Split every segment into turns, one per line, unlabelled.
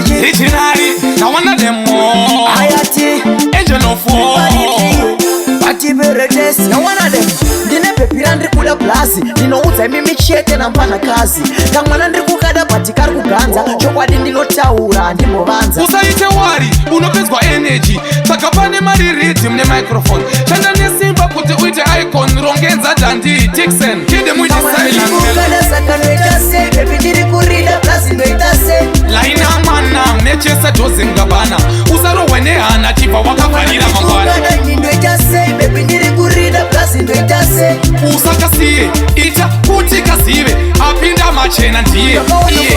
Originally, now one of them more.
Ayati.
Angel of war.
Vativeretesi nawana dem. Ndine baby randiri kuda plus, ndinoudza imimi chete nampanakazi. Kamwana ndiri kukada, but kari kuganza. Chokwadi ndinotaura, handimbovanza.
Usaite worry, unopedzwa energy. Saka pane mari, rhythm nemicrophone. Shanda nesimba kuti uite icon. Rongenza dandi Tixon kide muite silent.
Kukada, saka ndoita sei? Baby, ndiri kurida plus, ndoita sei?
Laina mwana mechesa dozengabana. Usarohwe nehana, chibva wakavharira mangwana.
Kukada ini, ndoita sei? Baby, ndiri kurida plus, ndoita sei?
Usakasiye, ita kuti kazive apinda machena ndiye iye.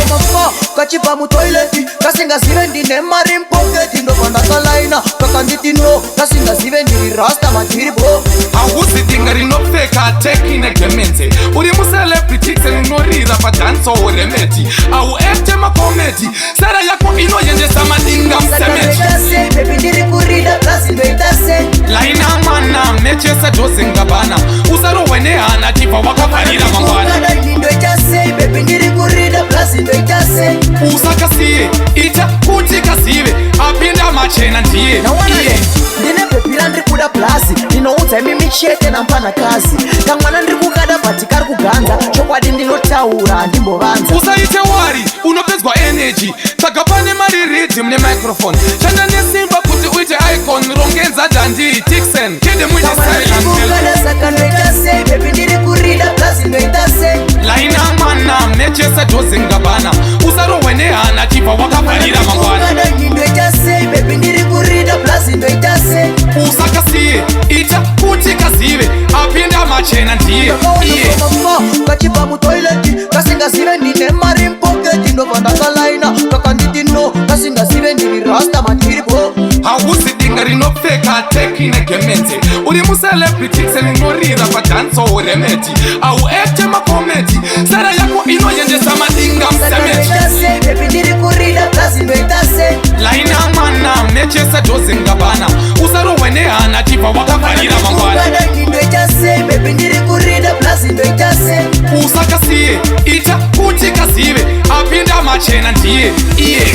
Ndakaona kachibva mutoilet, kasingazive ndine mari mupocket. Ndobva ndakalaina, kakanditi no, kasingazive ndiri rasta madhiribo.
Hauzi dinga rinopfeka teki negemenze. Uri mucelebrity, unorira padancehall remedy. Auacte macomedy, sera yako inoyendesa madinga musemeti.
Ndoita sei? Baby, ndiri kurida plus, ndoita sei?
Laina mwana mechesa dozengabana. Usarohwe nehana, chibva wakavharira mangwana.
Kukada ini, ndoita sei? Baby, ndiri kurida plus, ndoita sei?
Usakasiye, ita kuti kazive apinda machena ndiye
Nawana
iye.
ndine baby randiri kuda plus, ndinoudza imimi chete nampanakazi. Kamwana ndiri kukada, but kari kuganza. Chokwadi ndinotaura, handimbovanza.
Usaite worry, unopedzwa energy. Saka pane mari, rhythm nemicrophone. Shanda nesimba kuti uite icon. Rongenza dandi Tixon kide muite silent.
Kukada, saka ndoita sei? Baby, ndiri kurida plus, ndoita sei?
Laina mwana mechesa dozengabana. Usarohwe nehana, chibva wakavharira mangwana.
Kukada ini, ndoita sei? Baby, ndiri kurida plus, ndoita sei?
Usakasiye, ita kuti kazive apinda machena ndiye iye.
Ndakaona kachibva mutoilet, kasingazive ndine mari mupocket. Ndobva ndakalaina, kakanditi no, kasingazive ndiri rasta madhiribo.
Hauzi dinga rinopfeka teki negemenze. Uri mucelebrity, unorira padancehall remedy. Auacte macomedy, sera yako inoyendesa madinga musemeti.
Ndoita sei? Baby, ndiri kurida plus, ndoita sei?
Laina mwana mechesa dozengabana. Usarohwe nehana, chibva wakavharira mangwana.
Kukada ini, ndoita sei? Baby, ndiri kurida plus, ndoita sei?
Usakasiye, ita kuti kazive apinda machena ndiye iye.